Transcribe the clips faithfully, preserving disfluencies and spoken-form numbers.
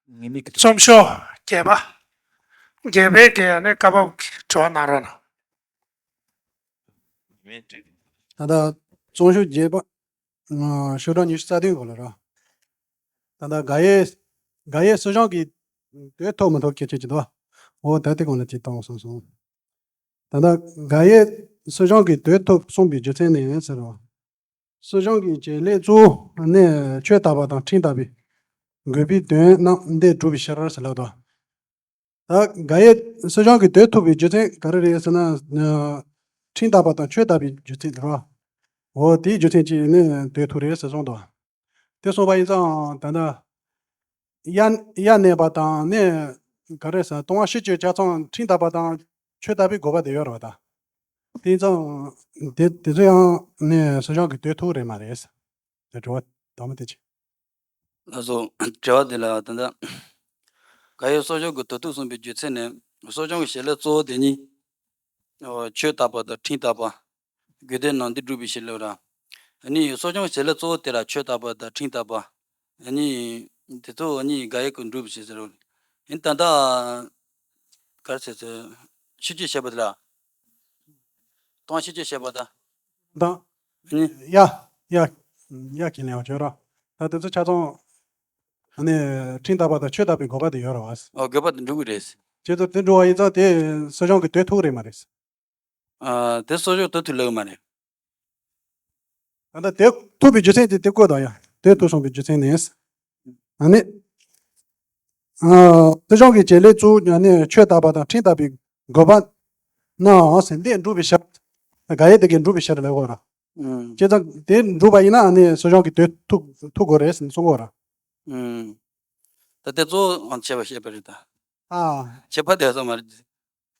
ངེས་མེད་ཀྱི་རྩོམ་ཤོག་བརྒྱད་པ། བརྒྱད་པའི་གི་ནི་སྐབས་བབ་ཀྱི་དྲི་བ་གནང་རོགས་གནང་། ད་ལྟ་རྩོམ་ཤོག་བརྒྱད་པ། ཨ། ཤོག་གྲངས་ཉི་ཤུ་རྩ་བདུན་གོ་ལ་ར། ད་ལྟ་ག་ཡེ། ག་ཡེ་སྲིད་གཞུང་གི་དོན་ཐུབ་མི་ཐུབ་སྐད་ཆ་ཅིག་འདུག་འོ་ད་དེ་གོང་ལ་ཅིག་བཏང་སོང་སོང་། ད་ལྟ་ག་ཡེ་སྲིད་གཞུང་གི་དོན་ཐུབ་གསུངས་པའི་རྒྱུ་མཚན་ནི་ཟེར་རོ། སྲིད་གཞུང་གི་བྱེད་ལས་གཙོ་བོ་ནི་ཆོས་དད་པ་དང་ཁྲིམས་དད་པའི་དགོས་པའི་དོན་རྣམས་འདི་བསྒྲུབ་པའི་ཕྱིར་ཟེར་ལབ་དོ། ད་ག་ཡེ་སྲིད་གཞུང་གི་དོན་ཐུབ་པའི་རྒྱུ་མཚན་ག་རེ་རེད་ཟེར་ན། ཁྲིམས་དད་པ་དང་ཆོས་དད་པའི་རྒྱུ་མཚན་རེད་བ། འོ་དེའི་རྒྱུ་མཚན་གྱིས་ནི་དོན་ཐུབ་རེད་ཟེར་གསུངས་དོ། དེ་གསུངས་པ་ཡིན་ཙང་ད་ལྟ། དབྱར་དབྱར་གནས་པ་དང་ནི་ག་རེ་ཟེར། ལྟུང་བ་ཕྱི་བཅོས་བྱས་ཙང་ཁྲིམས་དད་པ་དང་ཆོས་དད་པའི་དགོས་པ་དེ་ཡོད་རེད་བ་ད། དེ་ཡིན་ཙང་དེ་དེ་ཚོ་ཡང་ནི་སྲིད་གཞུང་གི་དོན་ཐུབ་རེད་མ་རེད། དེ་དྲི་བ་དང་པོ་དེ་ཅིག་ལགས་སོ། དྲི་བ་དེ་ལ་ད་ལྟ་ག་ཡེ་སྲིད་གཞུང་གི་དོན་ཐུབ་གསུངས་པའི་རྒྱུ་མཚན་ནི། སྲིད་གཞུང་གི་བྱེད་ལས་གཙོ་བོ་དེ་གཉིས། ཆོས་དད་པ་དང་ཁྲིམས་དད་པ། དགོས་དོན་རྣམས་འདི་བསྒྲུབ་པའི་ཕྱིར་ལབ་ར། ཨ་ནི་སྲིད་གཞུང་བྱེད་ལས་གཙོ་བོ་དེ་ར་ཆོས་དད་པ་དང་ཁྲིམས་དད་པ། ཨ་ནི་དེ་ཚོ་ཨ་ནི་ག་ཡེ་གི་འགྲུབ་ཕྱིར་ཟེར་རོ། ཨ་ནི་ད་ལྟ་ག་རེ་ཟེར་ཟེར། ཕྱི་བཅོས་བྱས་པ་དེ་ལ། ལྟུང་བ་ཕྱི་བཅོས་བྱས་པ་དང་། དང་། ཨ་ནི་ཡ་ཡ་ཡ་གི་ལེན་བ་བྱོས་ར། ད་དེ་ཚོ་ཆ་ཚང་ཨ་ནི་ཁྲིམས་དད་པ་དང་ཆོས་དད་པའི་དགོས་པ་དེ་ཡོད་ར་བ། ཨོ་དགོས་པ་དེ་འགྲུབ་གི་རེད། ཁྱེད་ཚོ་དེ་འགྲུབ་པ་ཡིན་ཙང་དེ་སྲིད་གཞུང་གི་དོན་ཐུབ་རེད་མ་རེད། ཨ། དེ་སྲིད་གཞུང་དོན་ཐུབ་ལེ་མ་རེད། ད་ལྟ་དེ་ཐུབ་པའི་རྒྱུ་མཚན་དེ་དེ་བཀོད་དང་ཡ། དེ་ཐུབ་སོང་པའི་རྒྱུ་མཚན་ནི། ཨ་ནི། ཨ། སྲིད་གཞུང་གི་བྱེད་ལས་གཙོ་བོ་ནི་ཆོས་དད་པ་དང་ཁྲིམས་དད་པའི་དགོས་པ་ནའང་ཟིན་དེ་འགྲུབ་པའི་ཕྱིར། ག་ཡེ་དེ་གའི་འགྲུབ་པའི་ཕྱིར་ལབ་དགོས་ར། ཨུམ། བྱས་ཙང་དེ་འགྲུབ་པ་ཡིན་ན་ཨ་ནི་སྲིད་གཞུང་གི་དོན་ཐུབ་ཐུབ་དགོས་རེད་ཟེར་གསུང་དགོས་ར། ཨུམ། ད་དེ་གཙོ་བོ་ཨང་བྱས་པ་བཤད་པ་རེད་ད། ཨ། བྱེད་པ་དེ་ཚོ་མ་རེད།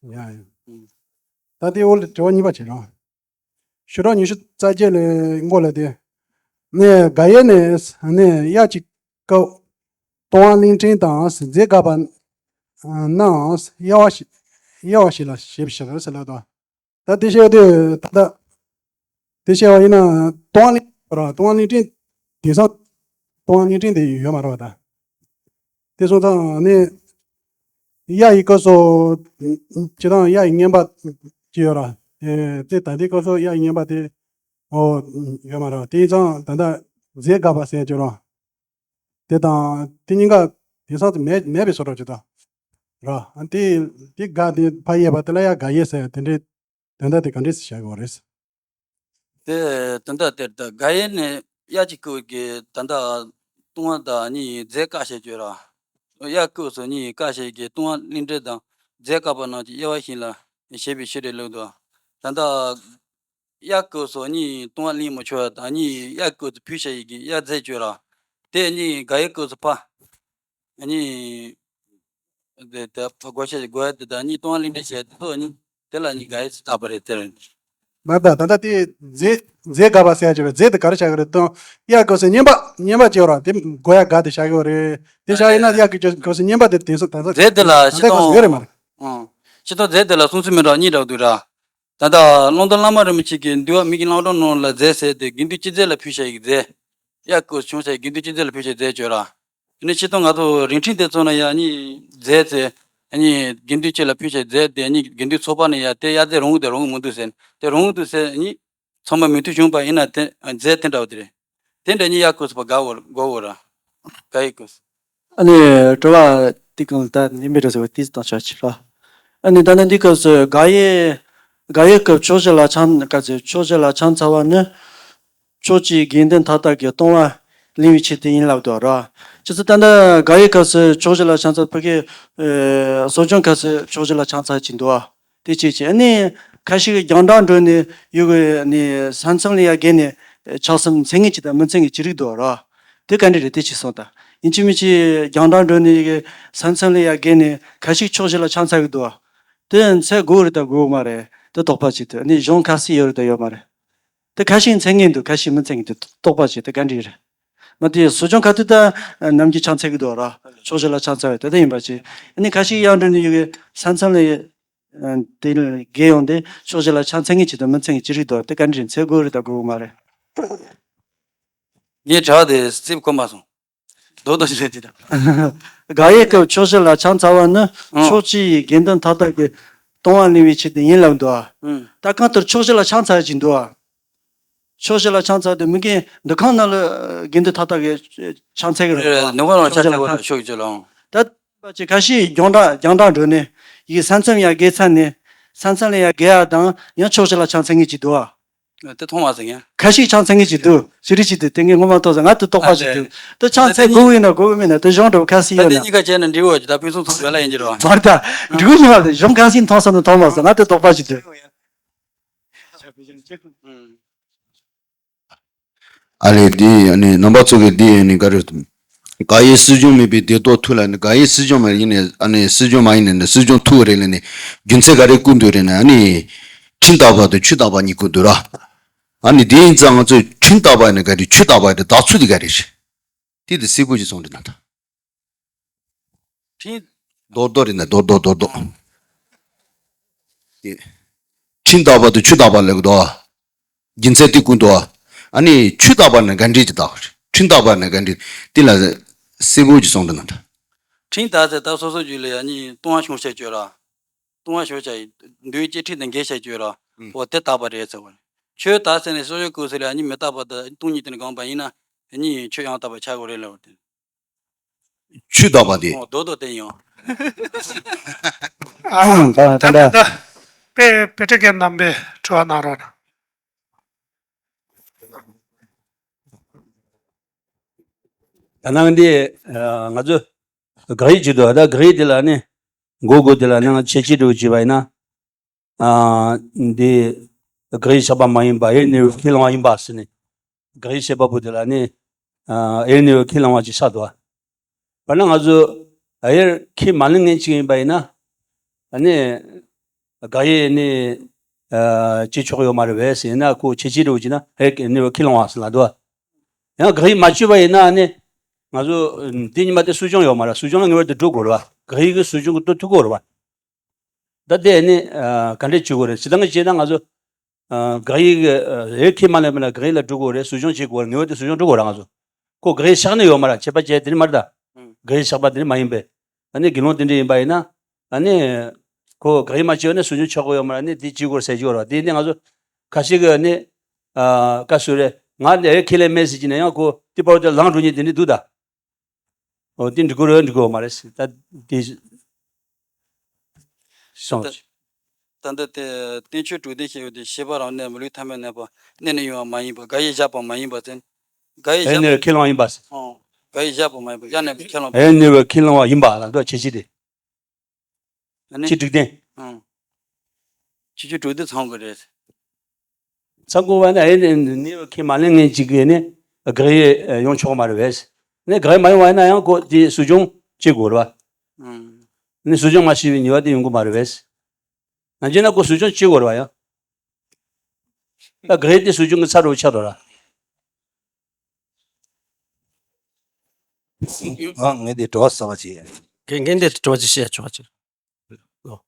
ཡ་ཡ། ཨུམ། ད་དེ་འོག་ལ་དྲི་བ་གཉིས་པ་བྱེད་རོགས། ཤོག་གྲངས་ཉི་ཤུ་རྩ་བརྒྱད་ལས་འགོ་ལ་དེ། ནས་ག་ཡེ་ནས་ནས་དབྱར་གྱི་སྐབས་ལྟུང་བ་གླིང་ཕྲན་དང་རྫས་བཀག་པ་རྣམས་དབྱེ་བ་ཞིག་དབྱེ་བ་ཞིག་ལ་ཞེས་པའི་ཕྱིར་ཟེར་ལབ་དོ། ད་དེ་བཤད་དུས་ད་ལྟ་དེ་བཤད་པ་ཡིན་ན་ལྟུང་བ་གླིང་ར་ལྟུང་བ་གླིང་ཕྲན་དེང་སང་ལྟུང་བ་གླིང་ཕྲན་དེ་ཡོད་མ་རེད་བ་ད། དེ་སོང་ཙང་ནི། དབྱར་ཡི་སྐབས་སུ། སྤྱིར་བཏང་དབྱར་ཡི་བསྙེན་པ་ཅི་ཡོད་ར། དེ་ད་ལྟའི་སྐབས་སུ་དབྱར་ཡི་བསྙེན་པ་དེ། འོ། ཡོད་མ་རེད་བ། དེ་ཡིན་ཙང་ད་ལྟ་རྫས་བཀག་པ་ཟེར་གྱི་ར། དེ་དང་དེ་གཉིས་ཀ་དེང་སང་དུ་མེད་མེད་པའི་བཟོ་འདྲ་ཅིག་ད། ར། དེ་དེ་དགག་དེ་ཕར་དབྱེ་བ་དེ་ལ་ཡ་ག་ཡེ་ཟེར་དེ་འདྲའི་དོན་དག་དེ་ག་འདྲས་སེ་བྱ་དགོས་རེད། དེ་དོན་དག་དེར་ད་ག་ཡེ་ནས་དབྱར་གྱི་སྐབས་ཀྱི་ད་ལྟ་ལྟུང་བ་དང་གཉིས་རྫས་བཀག་བྱེད་རྒྱུ་ར། དབྱར་སྐབས་སུ་གཉིས་བཀག་བྱེད་ཀྱི་ལྟུང་བ་གླིང་ཕྲན་དང་རྫས་བཀག་པ་རྣམས་ཀྱི་དབྱེ་བ་ཞིག་ལ་ཞེས་པའི་ཕྱིར་རེད་ལབ་འདུག་ད་ལྟ་དབྱར་སྐབས་སུ་གཉིས་ལྟུང་བ་གླིང་མི་ཆོག་པ་དང་གཉིས་དབྱར་སྐབས་སུ་ཕུལ་བྱ་ཡི་གི་དབྱར་རྫས་བཅོས་ར། དེ་གཉིས་ག་ཡེ་སྐབས་སུ་ཕ། གཉིས། དེ་དེ་ཕ་དགོས་ཤེས་དགོས་ཡ་དེ་དང་གཉིས་ལྟུང་བ་གླིང་ཕྲན་བྱས་དེ་ཚོ་གཉིས་དེ་ལ་གཉིས་ག་ཡེ་ཚིག་བཏགས་པ་རེད་དེ་རེད། མ་ད་ད་ལྟ་དེ་རྫས་རྫས་བཀག་པ་ཟེར་ཡ་ཅིག་རེད། རྫས་དེ་ག་རེ་བྱ་གི་རེད་དང་། དབྱར་སྐབས་སུ་བསྙེན་པ་བསྙེན་པ་བྱེད་ར་དེ་དགོས་ཡ་ག་དེ་བྱ་གི་རེད། དེ་བྱ་ཡིན་ན་དབྱར་གྱི་སྐབས་སུ་བསྙེན་པ་དེ་དེང་སང་ད་ལྟ་རྫས་དེ་ལ་ད་ལྟའི་སྐབས་སུ་ཡོད་རེད་མ་རེད། ཨང་། སྤྱིར་བཏང་རྫས་དེ་ལ་གསུང་ཚུལ་མི་འདྲ་གཉིས་འདྲ་བོ་འདུག་ར། ད་ལྟ་ཀློང་རྡོལ་བླ་མ་རིན་པོ་ཆེ་གིས་འདུལ་བ་མི་དགེ་བླང་དོར་ནང་ལ་རྫས་ཟེར་ཏེ་དགེ་འདུན་སྤྱི་རྫས་ལ་ཕུལ་བྱ་ཡི་རྫས། དབྱར་སྐབས་སུ་བྱུང་བྱ་ཡི་དགེ་འདུན་སྤྱི་རྫས་ལ་ཕུལ་བྱ་ཡི་རྫས་བཅོས་ར། ཨ་ནི་སྤྱིར་བཏང་ང་ཚོ་རིགས་ཁྲིམས་དེ་ཚོ་ན་ཡང་ཨ་ནི་རྫས་ཟེར། ཨ་ནི་དགེ་འདུན་སྤྱི་ལ་ཕུལ་བྱ་ཡི་རྫས་དེ་ཨ་ནི་དགེ་འདུན་ཚོགས་པ་ན་ཡང་དེ་དབྱར་རྫས་རུང་གི་འདུག་རུང་གི་མི་འདུག་ཟེར། དེ་རུང་གི་འདུག་ཟེར་ཨ་ནི། ཚང་མ་མོས་མཐུན་བྱུང་བ་ཡིན་ན་དེ་རྫས་དེ་འདྲ་བ་དེ་རེད། དེ་འདྲ་ཉིད་དབྱར་སྐབས་སུ་ཕར་དགག་དགོས་དགོས་ར། ག་ཡེ་སྐབས་སུ། ཨ་ནི་དྲི་བ་དེ་གང་ལ་ད་ནི་མི་འདྲ་ཟེར་བ་དེ་དང་ཆ་ཆེ་ར། ཨ་ནི་ད་ནི་འདི་སྐབས་སུ་དགག་དབྱེ། དགག་དབྱེ་སྐབས་ཕྱོགས་བཞི་ལ་ཆང་ག་ཚོད་ཕྱོགས་བཞི་ལ་ཆང་ཚ་བ་ནི། ཕྱོགས་གཅིག་དགེ་འདུན་མཐའ་དག་གི་ལྟུང་བ་གླེང་བའི་ཆེད་དུ་ཡིན་ལབ་འདུག་ར། ཅི་ཚོད་ད་ནི་དགག་དབྱེ་སྐབས་སུ་ཕྱོགས་བཞི་ལ་ཆང་ཚ་ཕ་གི། གསོ་སྦྱོང་སྐབས་སུ་ཕྱོགས་བཞི་ལ་ཆང་ཚ་གཅིག་འདུག་དེ་གཅིག་བྱས། ཨ་ནི་ཁ་ཤས་ཀྱིས་རྒྱང་བསྒྲགས་འགྲོ་ནས་ཡོད་དགོས་ནས་ས་མཚམས་ལ་ཡ་བརྒལ་ནས་ཆང་གསུམ་འཚེང་མཁན་གཅིག་དང་མི་འཚེང་མཁན་གཅིག་རིགས་འདུག་ར། དེ་ག་འདྲ་རེད། དེ་གཅིག་གསུངས་དང་། ཡིན་གཅིག་མིན་གཅིག་རྒྱང་བསྒྲགས་འགྲོ་ནས་ས་མཚམས་ལ་ཡ་བརྒལ་ནས་ཁ་ཤས་ཕྱོགས་བཞི་ལ་ཆང་ཚ་གི་འདུག་དེ་འཚེང་དགོས་རེད་དང་དགོས་མ་རེད། དེ་དོགས་པ་གཅིག་འདུག་ཨ་ནི་གཞུང་ག་ཚོད་ཡོད་རེད་དང་ཡོད་མ་རེད། དེ་ཁ་ཤས་འཚེང་མཁན་འདུག་ཁ་ཤས་མི་འཚེང་མཁན་འདུག་དོགས་པ་གཅིག་དེ་ག་འདྲ་རེད། མ་དེ་གསོ་སྦྱོང་ཁ་ཐུག་ད་ནམ་རྒྱུན་ཆང་འཚེང་གི་འདུག་ར། ཕྱོགས་བཞི་ལ་ཆང་འཚེང་བ་དེ་ལྟ་ཡིན་པ་ཅིག་ཨ་ནི་ཁ་ཤས་ཡར་འགྲོ་ནས་ཡོད་གི་ས་མཚམས་ལ་དེ་བརྒལ་ཡོང་དེ་ཕྱོགས་བཞི་ལ་ཆང་འཚེང་མཁན་གཅིག་དང་མི་འཚེང་མཁན་གཅིག་རིགས་འདུག་དེ་ག་འདྲ་འཚེང་དགོས་རེད་དང་དགོས་མ་རེད། ངའི་དྲི་བ་དེ་རྩིས་གོ་མ་སོང་། རྡོག་རྡོག་ཞིག་ལས་ཅི་དང་། དགག་དབྱེ་སྐབས་ཕྱོགས་བཞི་ལ་ཆང་ཚ་བ་ནི། ཨང་། ཕྱོགས་གཅིག་ཡི་དགེ་འདུན་མཐའ་དག་གི་ལྟུང་བ་གླེང་བའི་ཆེད་དུ་ཡིན་ལབ་འདུག་ཨ། ཨང་། ད་གང་ལྟར་ཕྱོགས་བཞི་ལ་ཆང་ཚ་ཡ་ཅིག་འདུག་ཨ། ཕྱོགས་བཞི་ལ་ཆང་ཚ་དེ་མི་རྒན་འདུ་ཁང་ནང་ལ་དགེ་འདུན་མཐའ་དག་གི་ཆང་ཚ་གི་རེད། ནུ་ག་རང་ཕྱོགས་བཞི་ལ་ཆང་ཚ་ཕྱོགས་བཞི་ལ། ད་པ་ཅིག་ཁ་ཤས་རྒྱང་བསྒྲགས་རྒྱང་བསྒྲགས་འགྲོ་ནས་ཡིག་ས་མཚམས་ཡ་བརྒལ་ཚར་ནས་ས་མཚམས་ལ་ཡ་བརྒལ་ཡ་དང་ཡང་ཕྱོགས་བཞི་ལ་ཆང་ཚ་ངེས་ཅིག་འདུག་ཨ། དེ་མཐོང་མ་སོང་ཡ། ཁ་ཤས་ཆང་ཚ་ངེས་ཅིག་འདུག་ཅི་རིགས་ཅིག་འདུག་དེ་ངས་ངོ་མ་མཐོང་སོང་། ང་དེ་དོགས་པ་ཞིག་འདུག་དེ་ཆང་ཚ་དགོས་ཀྱི་ཡིན་ན་དགོས་ཀྱི་མིན་ན་དེ་གཞུང་འགྲོ་ཁ་སི་ཡོད་ན། གཉིས་ཀ་བྱས་ན་འགྲིག་འོ་ད་ཕུན་སུམ་ཚོགས་པ་ལ་ཡིན་གྱི་རེད་བ། མར་ད་འགྲིག་གི་ཡིན་པ་དེ་གཞུང་ཁ་སི་མཐོང་སོང་ན་མཐོང་མ་སོང་། ང་དེ་དོགས་པ་ཞིག་འདུག་ཨ་ལས་དེ་ཨ་ནི་རྣམ་པ་ཚོ་གི་དེ་ཨ་ནི་ག་རེ། དགག་དབྱེ་སྲིད་སྦྱོང་མེད་པའི་བདེ་སྡུག་ཐུག་ལ་ནི་དགག་དབྱེ་སྲིད་སྦྱོང་མ་ཡིན་ནི་ཨ་ནི་སྲིད་སྦྱོང་མ་ཡིན་ནི་ནི་སྲིད་སྦྱོང་ཐུག་རེད་ལ་ནི་རྒྱུ་མཚན་ག་རེ་བསྐུར་འདུག་རེད་ན་ཨ་ནི་ཁྱིམ་བདག་པ་དང་ཆོས་བདག་པ་གཉིས་བསྐུར་འདུག་ར། ཨ་ནི་དེ་ཡིན་ཙང་ང་ཚོས་ཁྱིམ་བདག་པ་ནི་ག་རེ་ཆོས་བདག་པ་དེ་བདག་ཚུལ་དེ་ག་རེ་རེད། དེ་དེ་སེ་གོལ་གྱི་སོང་རེད་ན་ད། ཁྲིམས། རྡོག་རྡོག་རེད་ན་རྡོག་རྡོག་རྡོག་རྡོག་དེ། ཁྲིམས་བདག་པ་དང་ཆོས་བདག་པ་ལབ་གི་འདུག་ཨ། རྒྱུ་མཚན་དེ་ཀུན་ཏུ་ཨ། ཨ་ནི་ཆོས་བདག་པ་ནི་དགའ་འདྲེ་ཅི་བདག་ཁྲིམས་བདག་པ་ནི་དགའ་འདྲེ། དེ་ལ་སེ་གོལ་གྱི་སོང་དུ་ན་ད། ཁྲིམས་བདག་ཟེར་ད་སོ་སོ་རྒྱུད་ལ་ཡ་ནི་ལྟུང་བ་ཆུང་བཤད་བཅོས་ར། ལྟུང་བ་ཞོ་བྱ་ཡི་འདུལ་བའི་བཅས་ཁྲིམས་དང་འགལ་བཤད་བཅོས་ར། ཨུ། འོ་དེ་བདག་པ་རེད་ཟེར་བ། ཆོས་བདག་ཟེར་ནས་སོ་སོའི་སྐུ་ཟེར་ལ་ཡ་ནི་མི་རྟག་པ་དང་སྟོང་ཉིད་དེ་ནི་གང་པ་ཡིན་ན་ཡ་ནི་ཆོས་ཡང་དག་པ་ཆགས་དགོས་རེད་ལབ་པ་དེ། ཆོས་བདག་པ་དེ། ཨོ་རྡོག་རྡོག་བསྟན་ཡོང་། ཨ་ད་ད་ད་ད་ད་པེ་པེ་ཏྲ་གེ་རྣམ་པས་དྲི་བ་གནང་རོགས་གནང་། ད་ནང་འདི་ང་ཚོ་དགག་དབྱེ་བྱེད་དུས་ད་དགག་དབྱེ་དེ་ལ་ནི་མགོ་དགོས་དེ་ལ་ནང་ཁྱད་ཆོས་འདྲ་བོ་བྱས་པ་ཡིན་ན། ཨ། འདི་དགག་དབྱེ་བཞག་པ་མ་ཡིན་པ་དབྱེར་གནས་པའི་ཁས་བླང་བ་ཡིན་པ་ཟེར་ནས། དགག་དབྱེ་བཤད་པ་པོ་དེ་ལ་ནི། ཨ། དབྱེར་གནས་པའི་ཁས་བླང་བ་ཅིག་བཞག་འདུག་བ། དཔེར་ན་ང་ཚོ་དབྱེར་ཁས་མ་ལེན་མཁན་ཅིག་ཡིན་པ་ཡིན་ན། ཨ་ནི། དགག་དབྱེ་ནི། ཨ། བྱེད་ཆོག་ཡོད་མ་རེད་པས་ཟེར་ན་ཁོ་ཁྱད་ཆོས་འདྲ་བོ་བྱས་ན་དབྱེར་གནས་པའི་ཁས་བླང་བ་ཟེར་ལ་འདུག་བ། ཡང་དགག་དབྱེ་མ་བྱས་པ་ཡིན་ན་ནི། ང་ཚོ། དེ་ཉིན་མ་དེ་སྲིད་སྐྱོང་ཡོད་མ་རེད། སྲིད་སྐྱོང་ལ་ངེས་པར་དུ་འགྲོ་དགོས་རེད་བ། དགག་དབྱེ་གི་སྲིད་སྐྱོང་གི་ལྟོ་ཐུག་དགོས་རེད་བ། ད་དེ་ནི་ཨ། ག་འདྲས་བྱེད་དགོས་རེད། སྤྱིར་བཏང་གི་བྱས་ན་ང་ཚོ་ཨ། དགག་དབྱེ་གི་ཨ། དབྱེར་ཁས་མ་ལེན་པ་ན་དགག་དབྱེ་ལ་འགྲོ་དགོས་རེད། སྲིད་སྐྱོང་བྱེད་དགོས་རེད། ངེས་པར་དུ་སྲིད་སྐྱོང་འགྲོ་དགོས་རེད་ང་ཚོ། ཁོ་དགག་དབྱེ་བཞག་ནས་ཡོད་མ་རེད། ཁྱད་པར་བྱས་དེ་ནི་མ་རེད་ད། ཨང་། དགག་དབྱེ་བཞག་པ་དེ་ནི་མ་ཡིན་པས། ཨ་ནི་དགེ་སློང་དེ་འདྲ་ཡིན་པ་ཡིན་ན། ཨ་ནི། ཁོ་དགག་དབྱེ་མ་བྱས་པ་ནི་སྲིད་སྐྱོང་ཆགས་དགོས་ཡོད་མ་རེད། ཨ་ནི་དེ་བྱེད་དགོས་རེད་ཟེར་གྱི་ཡོད་རེད་བ། དེ་ནི་ང་ཚོ་ཁ་ཤས་ཀྱིས་ཨ་ནི། ཨ། བཀའ་ཟུར་རེད། ང་དབྱེར་ཁས་ལེན་མེད་ཟེར་གྱི་ན་ཡང་ཁོ་དེ་བར་དུ་ལངས་འགྲོ་མཁན་དེ་འདྲ་འདུག་ད། འོ་དེ་འགྲིག་གི་རེད་འགྲིག་གི་ཡོད་མ་རེད། ད་དེ་སོང་། ད་ད་ལྟ་དེ་བསྟན་བཅོས་དྲུག་ལྡན་ཞེས་པ་དེ་ཤེས་པ་རང་གནས་མི་ལུས་ཐ་མལ་གནས་པ་གནས་ནས་ཡོང་བ་མ་ཡིན་པ། དགག་དབྱེ་བཞག་པ་མ་ཡིན་པ་ཟེར། དགག་དབྱེ་བཞག་པ། ཨེ་ནི་ཁས་བླངས་ཡིན་པ་ཟེར། ཨོ། དགག་དབྱེ་བཞག་པ་མ་ཡིན་པ་གཞན་ནས་ཁས་བླངས་པ། ཨེ་ནི་ཁས་བླངས་པ་ཡིན་པ་ལ་འདུག་བྱེད་ཀྱི་རེད། ཨ་ནི། ཁྱི་དྲུག་ལྡན། ཨང་། ཁྱི་ཆུ་དྲུག་ལྡན་ཚང་གི་རེད། ཚང་དགོས་པ་ན་ཨེ་ནི་ནི་ཁས་མ་ལེན་མཁན་ཅིག་གིས་ནི་དགག་དབྱེ་ཡོང་ཆོག་མ་རེད་པས། ནི་དགག་དབྱེ་མ་ཡོང་བ་ཡིན་ན་ཡང་ཁོ་དེ་སྲིད་སྐྱོང་བྱེད་དགོས་རེད་པ། ཨང་། ནི་སྲིད་སྐྱོང་མ་བྱས་པའི་ཉེས་པ་དེ་ཡོང་གི་མ་རེད་པས། ནང་བཞིན་ན་ཁོ་སྲིད་སྐྱོང་བྱེད་དགོས་རེད་པ་ཡང་། ད་དགག་དབྱེ་དེ་སྲིད་སྐྱོང་གི་ཚབ་རུ་ཆགས་འགྲོ་ར། ཨ། ངས་དེ་དྲི་བ་གསར་པ་ཅིག་རྒན་རྒན་དེ་དྲི་བ་ཅིག་བཤད་ཆོག་ཅིག་ཨོ།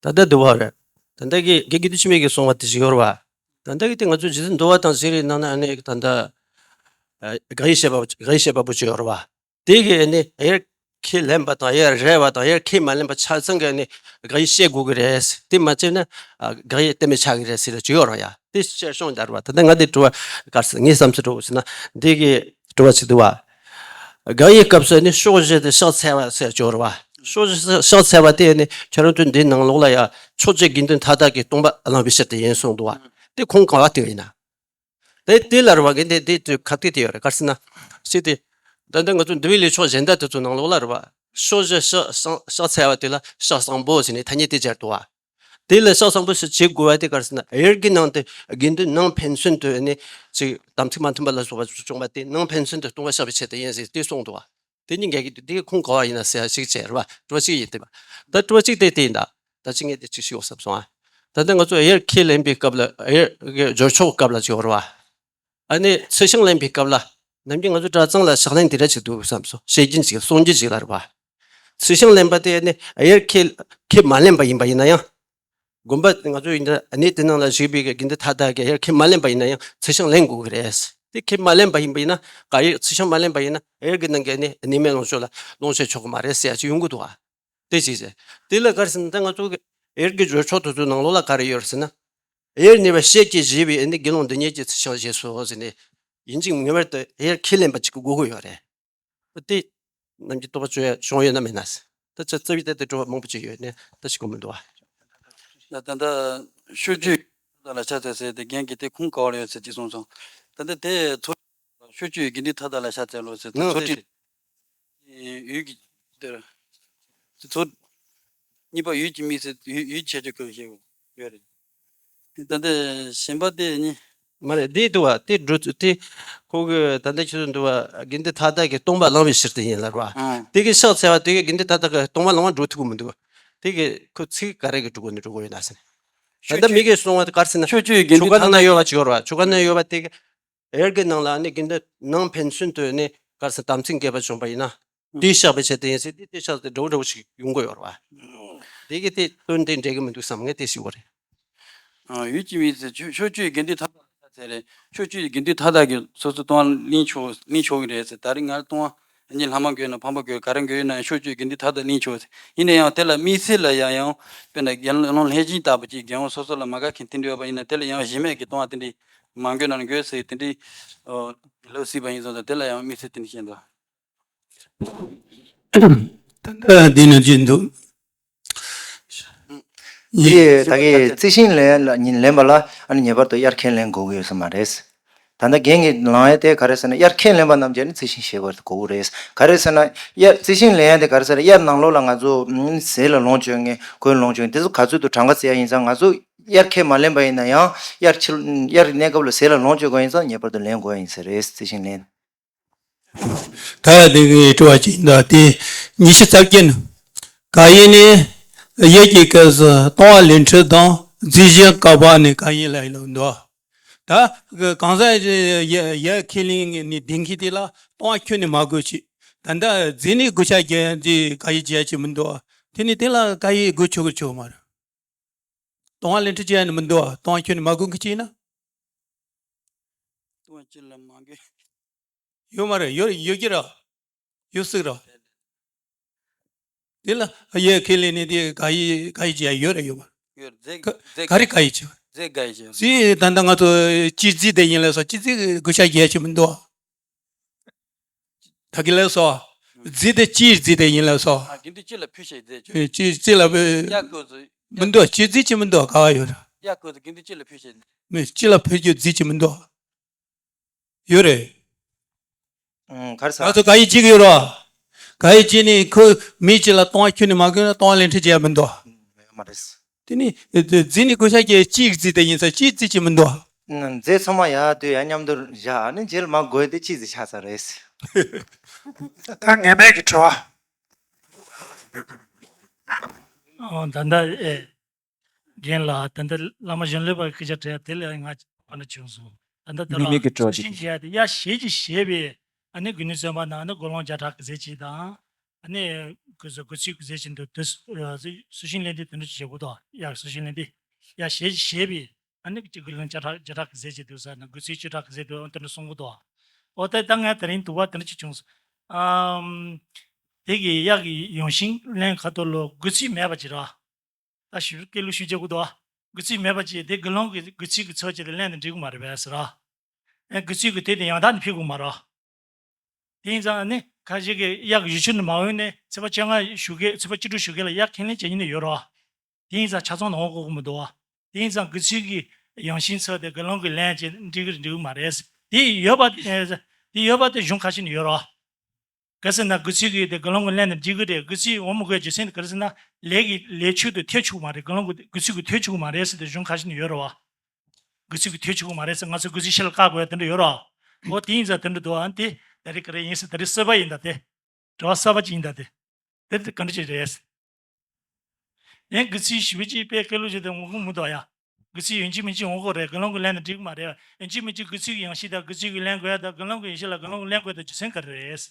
ད་ལྟ་འདི་བ་རེད། ད་ལྟ་གི་དགེ་རྒན་དུ་ཆི་མེད་ཀྱི་གསུང་བ་དེ་ཞིག་ཡོད་རེད་བ། ད་ལྟ་གི་དེ་ང་ཚོ་རྗེས་འདུལ་འདུལ་བ་དང་ཟེར་རེད་ནང་ན་ཨ་ནི་ད་ལྟ་དགག་དབྱེ་བཤད་པ་དགག་དབྱེ་བཤད་པ་པོ་ཅིག་ཡོད་རེད་བ། དེ་གི་ཨ་ནི་དབྱེར་ཁས་ལེན་པ་དང་དབྱེར་རེ་བ་དང་དབྱེར་ཁས་མ་ལེན་པ་ཆ་ཚང་གི་ཨ་ནི་དགག་དབྱེ་བཤད་དགོས་ཀྱི་རེད། དེ་མ་བྱས་ན་དགག་དབྱེ་གཏན་འབེབས་ཆགས་ཀྱི་རེད་ཟེར་ཅིག་ཡོད་རེད་ཡ། དེ་ཕྱིར་ཤོང་བསྡད་རེད་བ། ད་ལྟ་ང་དེ་དྲི་བ་ག་རེ་ཟེར་ངའི་བསམ་ཚུལ་འདྲ་བོ་ཟེར་ན་འདི་གི་དྲི་བ་ཅིག་འདུག་བ། དགག་དབྱེའི་སྐབས་སུ་ནི་ཕྱོགས་བཞི་དེ་ཕྱག་འཚལ་བ་ཟེར་གྱི་ཡོད་རེད་བ། ཕྱོགས་བཞི་ཕྱག་འཚལ་བ་དེ་ནི་ཁྱེད་རང་ཚོའི་འདིའི་ནང་ལོགས་ལ་ཡ་ཕྱོགས་བཅུའི་དགེ་འདུན་མཐའ་དག་གི་སྟོང་པ་བླངས་པའི་ཕྱིར་དུ་ཡིན་གསུངས་འདུག་བ། དེ་ཁུངས་གང་བ་དེ་ཡིན་ན། དེ་དེ་ལ་རེད་བ། དེ་དེ་དེ་ཁ་གཏད་དེ་ཡོད་རེད། ག་རེ་ཟེར་ན། ཞིག་དེ། ད་ལྟ་ང་ཚོ་འདུལ་བའི་ལས་ཕྱོགས་གཞན་དག་དེ་ཚོ་ནང་ལོགས་ལ་རེད་བ། ཕྱོགས་བཞི་ཕྱག་ཕྱག་ཕྱག་འཚལ་བ་དེ་ལ་ཕྱག་བཟང་པོ་ཟེར་ནས་ཐ་སྙད་དེ་སྦྱར་འདུག་བ། དེ་ལ་ཕྱག་བཟང་པོ་ཞིག་བྱེད་དགོས་པ་དེ་ག་རེ་ཟེར་ན། དབྱར་གྱི་ནང་དུ་དགེ་འདུན་ནང་ཕན་ཚུན་དུ་ནི་ཅིག་དམ་ཚིག་མ་མཐུན་པ་ལ་སོགས་པ་བྱུང་བ་དེ་ནང་ཕན་ཚུན་དུ་ལྟུང་བ་བཤགས་པའི་ཆེད་དུ་ཡིན་ཟེར་དེ་གསུངས་འདུག་བ། དེ་གཉིས་འགལ་གྱི་འདུག་དེ་ཁུངས་ག་བ་ཡིན་ན་ཟེར་ཡ་ཞིག་བྱས་རེད་བ། དྲི་བ་གཅིག་ཡིན་དེ་བ། ད་དྲི་བ་གཅིག་དེ་དེ་ཡིན་ད། ད་ཅི་ངས་དེ་ཅིག་ཞུ་བསམ་སོང་ཨ། ད་ལྟ་ང་ཚོ་དབྱར་ཁས་ལེན་པའི་སྐབས་ལ་དབྱར་གྱི་སྦྱོར་ཆོག་སྐབས་ལ་ཅིག་ཡོད་རེད་བ། ཨ་ནི་ཚུལ་ཤིང་ལེན་པའི་སྐབས་ལ། ནམ་རྒྱུན་ང་ཚོ་གྲྭ་ཚང་ལ་ཕྱག་ལེན་དེ་འདྲ་ཅིག་འདུག་བསམ་སོང་། བཤད་རྒྱུན་ཅིག་གསུང་རྒྱུན་ཅིག་ལ་རེད་བ། ཚུལ་ཤིང་ལེན་པ་དེ་ཨ་ནི་དབྱར་ཁས་ཁས་མ་ལེན་པ་ཡིན་པ་ཡིན་ན་ཡང་། དགོན་པ་ང་ཚོ་ཡིན་ན་ཨ་ནི་དེ་ནང་ལ་བཞུགས་པའི་དགེ་འདུན་མཐའ་དག་གིས་དབྱར་ཁས་མ་ལེན་པ་ཡིན་ན་ཡང་ཚུལ་ཤིང་ལེན་དགོས་ཀྱི་རེད། དེ་ཁས་མ་ལེན་པ་ཡིན་པ་ཡིན་ན། ག་ཡེ་ཚིག་ཤིང་མ་ལེན་པ་ཡིན་ན་དབྱར་གྱི་ནང་གི་ནི་གནས་མལ་ལོངས་སྤྱོད་ལ་ལོངས་སྤྱོད་ཆོག་གི་མ་རེད་ཟེར་ཡ་ཅིག་ཡོང་གི་འདུག་ཨ། དེ་ཅིག་ཟེར། དེ་ལ་ག་རེ་ཟེར་ན། ད་ང་ཚོ་གི་དབྱར་གྱི་འགྲོས་ཆོག་དེ་ཚོའི་ནང་ལོགས་ལ་ག་རེ་ཡོད་རེད་ཟེར་ན། དབྱར་གནས་པ་ཤེས་བྱས་བཞེས་པའི་ནི་དགེ་སློང་འདི་ཉིད་ཀྱི་ཚིག་ཤིང་བཞེས་སོ་ཟེར་ནས། ཡིན་གཅིག་ངེས་པར་དུ་དབྱར་ཁས་ལེན་པ་ཅིག་གི་དགོས་ཀྱི་ཡོད་རེད། དེ་རྣམས་ཀྱི་རྟོགས་པ་བཅོས་ཡ་བྱུང་ཡོད་ན་མེད་ན་ཟེར། ད་ཆ་རྩ་བའི་ཐད་དུ་དྲི་བ་མང་པོ་ཅིག་ཡོད་ནས་ད་ཞིག་གོ་མི་འདུག་བ། ད་ད་ལྟ་ཤོ་ཅུའི་ཐ་ད་ལ་ཤ་ཚ་ཟེར་དེ་རྒན་གྱིས་དེ་ཁུངས་ག་བར་ཡོད་ཟེར་ཅིག་གསུངས་སོང་། ད་ལྟ་དེ་ཚོ་ཤོ་ཅུའི་དགེ་འདུན་ཐ་ད་ལ་ཤ་ཚ་ལོ་ཟེར་དེ་ནང་ཚོ་དེ་ཁྲིད། ཡུལ་གྱི་དེར་ཚོ་གཉིས་པ་ཡུལ་གྱི་མིང་ཟེར་ཡུལ་ཡུལ་ཆེ་ཆུང་གི་ཞེས་ཡོད་རེད། ད་ལྟ་གཞན་པ་དེ་ནི། མ་རེད། འདི་འདུག་བ། དེ་འགྲོ་དེ་ཁོ་གི་ད་ལྟ་ཁྱོད་ཚོ་འདུག་བ། དགེ་འདུན་ཐ་དད་ཀྱི་སྟོང་པ་བླང་བའི་ཕྱིར་དུ་ཡིན་ལབ་བ། ཨང་། དེ་གི་ཕྱག་འཚལ་བ་དེ་གི་དགེ་འདུན་ཐ་དད་ཀྱི་སྟོང་པ་བླང་བ་འགྲོ་ཐུབ་ཀྱི་མི་འདུག་དེ་གི་ཁོ་ཚིག་ག་རེ་གི་འགྲོ་དགོས་ནི་འགྲོ་དགོས་ཡོད་ན་ཟེར། ད་ལྟ་མི་གིས་གསུང་བ་དེ་ག་རེ་ཟེར་ན། ཆོས་སྤྱོད་ཡི་དགེ་འདུན་ཆོ་ག་ཐ་ན་ཡོད་པ་ཅིག་ཡོད་རེད་བ། ཆོ་ག་ན་ཡོད་པ་དེ་གི་དབྱར་གྱི་ནང་ལ་ནི་དགེ་འདུན་ནང་ཕན་ཚུན་དུ་ནི་ག་རེ་ཟེར་དམ་ཚིག་འགལ་བ་བྱུང་བ་ཡིན་ན། དེ་བཤགས་པའི་ཆེད་དུ་ཡིན་ཟེར། དེ་དེ་བཤགས་ཏེ་འགྲོ་འགྲོ་ཞིག་ཡོང་གི་ཡོད་རེད་བ། དེ་གི་དེ་དོན་དེ་འགྲིག་གི་མི་འདུག་བསམ་ངས་དེ་ཞུ་བ་རེད། ཨ། ཡུལ་གྱི་མིང་ཟེར། ཆོས་ཆོས་སྤྱོད་ཡི་དགེ་འདུན་ཐ་དད་ལ་ཟེར་རེད། ཆོས་སྤྱོད་ཡི་དགེ་འདུན་ཐ་དད་ཀྱིས་སོ་སོ་ལྟུང་བ་ལེན་ཆོག་ལེན་ཆོག་གི་རེད་ཟེར། ད་རེས་ང་ལྟུང་བ་ངས་ལྷག་མ་དགོས་ན་ཕམ་པ་དགོས་ག་རེ་དགོས་ཡོད་ན་ཡང་ཆོས་སྤྱོད་ཡི་དགེ་འདུན་ཐ་དད་ལེན་ཆོག་ཟེར། ཡིན་ན་ཡང་དེ་ལ་དམིགས་བསལ་ལ་ཡང་ཡང་དཔེར་ན་དགེ་སློང་ལྷས་བྱིན་ལྟ་བུ་ཅིག་རྒྱལ་ཡོངས་སོ་སོ་ལ་མ་དགའ་མཁན་དེ་འདྲ་ཡོད་པ་ཡིན་ན་དེ་ལ་ཡང་གཞི་མེད་ཀྱི་ལྟུང་བ་དེ་འདྲ་མ་དགོས་ན་དགོས་ཟེར། དེ་འདྲའི་ལབ་སྲིད་པ་ཡིན་སོང་ཙང་དེ་ལ་ཡང་དམིགས་བསལ་དེ་འདྲ་བཤད་འདུག་ད་ལྟ་འདི་ནི་ཅི་འདུག་དེ་ད་གིན་རྩི་ཤིང་ལེན་ལ་ཉིན་ལེན་པ་ལ་ཨ་ནི་ངེས་པར་དུ་དབྱར་ཁས་ལེན་དགོས་ཀྱི་ཡོད་ས་མ་རེད། ད་ལྟ་རྒན་གྱིས་ལབ་ཡ་དེ་ག་རེ་ཟེར་ན། དབྱར་ཁས་ལེན་པ་རྣམས་ཀྱིས་ནི་རྩི་ཤིང་བཞེས་པར་དགོས་ཀྱི་རེད། ག་རེ་ཟེར་ན། དབྱར་རྩི་ཤིང་ལེན་ཡ་དེ་ག་རེ་ཟེར་ན། དབྱར་ནང་ལོགས་ལ་ང་ཚོ་ཟས་ལ་ལོངས་སྤྱོད་མཁན་གོས་ལོངས་སྤྱོད་མཁན་དེ་ཚོ་ག་ཚོད་དུ་གྲངས་ཀ་བརྩི་ཡ་ཡིན་ཙང་། ང་ཚོ་དབྱར་ཁས་མ་ལེན་པ་ཡིན་ན་ཡང་དབྱར་ཕྱི་དབྱར་གནས་སྐབས་ལ་ཟས་ལ་ལོངས་སྤྱོད་དགོས་ཡིན་ཙང་ངེས་པར་དུ་ལེན་དགོས་ཡ་ཡིན་ས་རེད། རྩི་ཤིང་ལེན། ད་དེ་གི་དྲི་བ་ཅིག་འདུག་དེ་ཉི་ཤུ་རྩ་བརྒྱད་ནི། ག་ཡེ་ནི་དབྱར་གྱི་སྐབས་སུ་ལྟུང་བ་ལེན་ཁྲིམས་དང་རྫས་གཞན་བཀག་པ་ནི་གང་ཡིན་ལབ་ཡོད་འདུག་ད་གང་ཟག་ཡ་ཁས་ལེན་ནི་ལྡན་མཁན་དེ་ལ་ལྟུང་བ་ཁྱོན་ནས་མ་དགོས་ཅིག་ད་ལྟ་རྫས་ནི་གོས་ཆ་རྒྱག་རྫས་ག་ཡེ་བྱེད་ཡ་ཅིག་མི་འདུག་དེ་ནི་དེ་ལ་ག་ཡེ་དགོས་ཆོག་གི་ཆོག་མ་རེད། ལྟུང་བ་ལེན་ཁྲིམས་བྱེད་ཡ་ནི་མི་འདུག་ལྟུང་བ་ཁྱོན་ནས་མ་དགོས་མཁན་ཅིག་ཡིན་ན། ལྟུང་བ་ཅི་ལ་མ་དགོས། ཡོད་མ་རེད། ཡོད་ཡོད་ཀྱི་ར། ཡོད་སྲིད་ར། དེ་ལ་ཡ་ཁས་ལེན་ནི་དེ་ག་ཡེ་ག་ཡེ་བྱེད་ཡ་ཡོད་ར་ཡོད་མ་རེད། ཡོད་རེད། རྫས་ག་རྫས་ག་རེ་ག་ཡེ་བྱེད། རྫས་ག་ཡེ་བྱེད། རྫས་ད་ལྟ་ང་ཚོ་སྤྱིའི་རྫས་དེ་ཡིན་ལབ་སོང་། སྤྱིའི་རྫས་གོས་ཆ་རྒྱག་ཡ་ཅིག་མི་འདུག་ད་གིན་ལབ་སོང་། རྫས་དེ་སྤྱིའི་རྫས་དེ་ཡིན་ལབ་སོང་། ཨ། དགེ་འདུན་སྤྱི་ལ་ཕུལ་བྱའི་རྫས་ཅིག་སྤྱི་སྤྱི་ལ་ཕུལ། དབྱར་སྐབས་སུ། མི་འདུག་སྤྱིའི་རྫས་ཅིག་མི་འདུག་ག་བ་ཡོད་ར། དབྱར་སྐབས་སུ་དགེ་འདུན་སྤྱི་ལ་ཕུལ་བྱའི། མི་སྤྱི་ལ་ཕུལ་རྒྱུ་རྫས་ཅིག་མི་འདུག་ཡོད་རེད། ཨང་། ག་རེ་ཟ། ང་ཚོ་ག་ཡེ་བྱེད་ཀྱི་ཡོད་ར། ག་ཡེ་བྱེད་ནི་ཁོ་མི་གཅིག་ལ་ལྟུང་བ་ཁྱོན་ནས་མ་དགོས་ན་ལྟུང་བ་ལེན་ཁྲིམས་བྱེད་ཡ་མི་འདུག་ཡོད་མ་རེད། དེ་ནི་རྫས་ནི་གོས་ཆ་རྒྱག་སྤྱིའི་རྫས་དེ་ཡིན་ཙང་སྤྱིའི་རྫས་ཅིག་མི་འདུག་ཨང་། རྫས་ཚང་མ་ཡར་དུ་ཡར་མཉམ་དུ་བཞག་ཨ་ནི་རྗེས་ལ་མ་དགོས་དེ་སྤྱིའི་རྫས་ཆགས་ཚར་རེད། ད་ངེས་མེད་ཀྱི་དྲི་བ། ཨོ། ད་ལྟ་ཨེ། རྒན་ལགས། ད་ལྟ་བླ་མ་གཞོན་ལུས་པ་སྐད་ཆ་དྲིས་དེ་ལ་ང་བཀའ་འདྲི་བྱུང་སོང་། ད་ལྟ་དེ་ལ་མི་མི་གི་སྤྲོ་སུ་ཞིག་བྱས་ཏེ་ཡ་ཞེ་ཅིག་ཞེས་པའི་ཨ་ནི་དགེ་འདུན་གསན་པ་ནང་ཨ་ནི་དགེ་སློང་བརྒྱ་ཕྲག་གི་ཟས་ཅིག་དང་། ཨ་ནི་གུ་གུ་ཚིག་གི་ཟས་ཅིག་འདུག་དེ་སུ་ཞིག་ལེན་དེ་དེ་འདྲ་ཅིག་བྱེད་དགོས་དོ། ཡ་སུ་ཞིག་ལེན་དེ་ཡ་ཞེ་ཅིག་ཞེས་པའི་ཨ་ནི་གཅིག་དགེ་སློང་བརྒྱ་ཕྲག་བརྒྱ་ཕྲག་གི་ཟས་ཅིག་འདུག་ཟེར་ན་གུ་ཚིག་བཅུ་ཕྲག་གི་ཟས་འདུག་དེ་འདྲ་གསུང་གི་འདུག་ཨོ་ད་ད་ངས་དེ་རིང་དུ་བ་དེ་འདྲ་ཅིག་བྱུང་སོང་། ཨམ། དེ་གི་ཡག་གི་ཡོང་ཤིང་ལེན་ཁ་ཐོར་ལོ་དགུ་ཚིགས་མེད་པ་ཅིག་ར། ད་ཞུ་སྐད་ལུགས་ཞུ་རྒྱུ་དགོས་འདུག་དགུ་ཚིགས་མེད་པ་ཅིག་དེ་དགེ་སློང་གི་དགུ་ཚིགས་ཀྱི་ཚོད་ཅིག་ལ་ལེན་དུ་འགྲིག་གི་མ་རེད་པས་ཟེར་ར། ཨེ་དགུ་ཚིགས་ཀྱི་དེ་དེ་ཡང་དག་ནི་ཕེབས་གི་མ་རེད། དེ་ཡིན་ཙང་ནི་ཁ་ཤས་ཀྱིས་ཡག་གི་ཡུལ་ཆུ་ནི་མ་འོངས་ནས་ཚེས་པ་བཅོ་ལྔ་ཞུ་གི་ཚེས་པ་བཅུ་དྲུག་ཞུ་གི་ལ་ཡག་ཁས་ལེན་བྱེད་ཉིན་ནི་ཡོད་རེད། དེ་ཡིན་ཙང་ཆ་ཚང་ནང་འོང་དགོས་ཀྱི་མི་འདུག་བ། དེ་ཡིན་ཙང་དགུ་ཚིགས་ཀྱི་ཡང་ཤིང་ཚོ་དེ་དགེ་སློང་གི་ལན་ཅིག་འགྲིག་གི་རེད་འགྲིག་གི་མ་རེད། དེ་ཡོད་པ་དེ་ཡོད་པ་དེ་གཞུང་ཁ་ཤས་ནས་ཡོད་རེད། གལ་སྲིད་ན་དགུ་ཚིགས་ཀྱི་དེ་དགེ་སློང་གི་ལན་དེ་འགྲིག་གི་རེད། དགུ་ཚིགས་འོང་མི་དགོས་རྒྱུ་མཚན་དེ་ག་རེ་ཟེར་ན་ལས་ཀྱི་ལས་ཆོད་དུ་ཐེ་ཆུག་མ་རེད། དགེ་སློང་གི་དགུ་ཚིགས་ཀྱི་ཐེ་ཆུག་མ་རེད་ཟེར་དེ་གཞུང་ཁ་ཤས་ནས་ཡོད་རེད་བ། དགུ་ཚིགས་ཀྱི་ཐེ་ཆུག་མ་རེད་ཟེར། ང་ཚོ་དགུ་ཚིགས་ཕྱི་ལ་བཀག་དགོས་ཡ་དེ་འདྲ་ཡོད་རེད་བ། འོ་དེ་ཡིན་ཙང་དེ་འདྲ་འདུག་ཨ། དེ་ད་རེས་ག་རེ་ཡིན་ཟེར་ད་རེས་གསར་པ་ཡིན་ད་དེ། དྲི་བ་གསར་པ་ཅིག་ཡིན་ད་དེ། དེ་དེ་ག་འདྲ་ཅིག་རེད། ཡང་དགུ་ཚིགས་ཞེ་པོ་ཅིག་དཔེ་སྐད་ལུགས་ཅིག་དེ་ངོ་གུ་མི་འདུག་ཡ། དགུ་ཚིགས་ཡིན་གཅིག་མིན་གཅིག་ངོ་གུ་རེད། དགེ་སློང་གི་ལན་དང་འགྲིག་གི་མ་རེད། ཡིན་གཅིག་མིན་གཅིག་དགུ་ཚིགས་ཀྱི་ཡང་ཤིང་དང་དགུ་ཚིགས་ཀྱི་ལན་དགོས་ཡ་དང་དགེ་སློང་གི་ཡང་ཤིང་ལ་དགེ་སློང་གི་ལན་དགོས་ཡ་དང་རྒྱུ་མཚན་ག་རེ་རེད།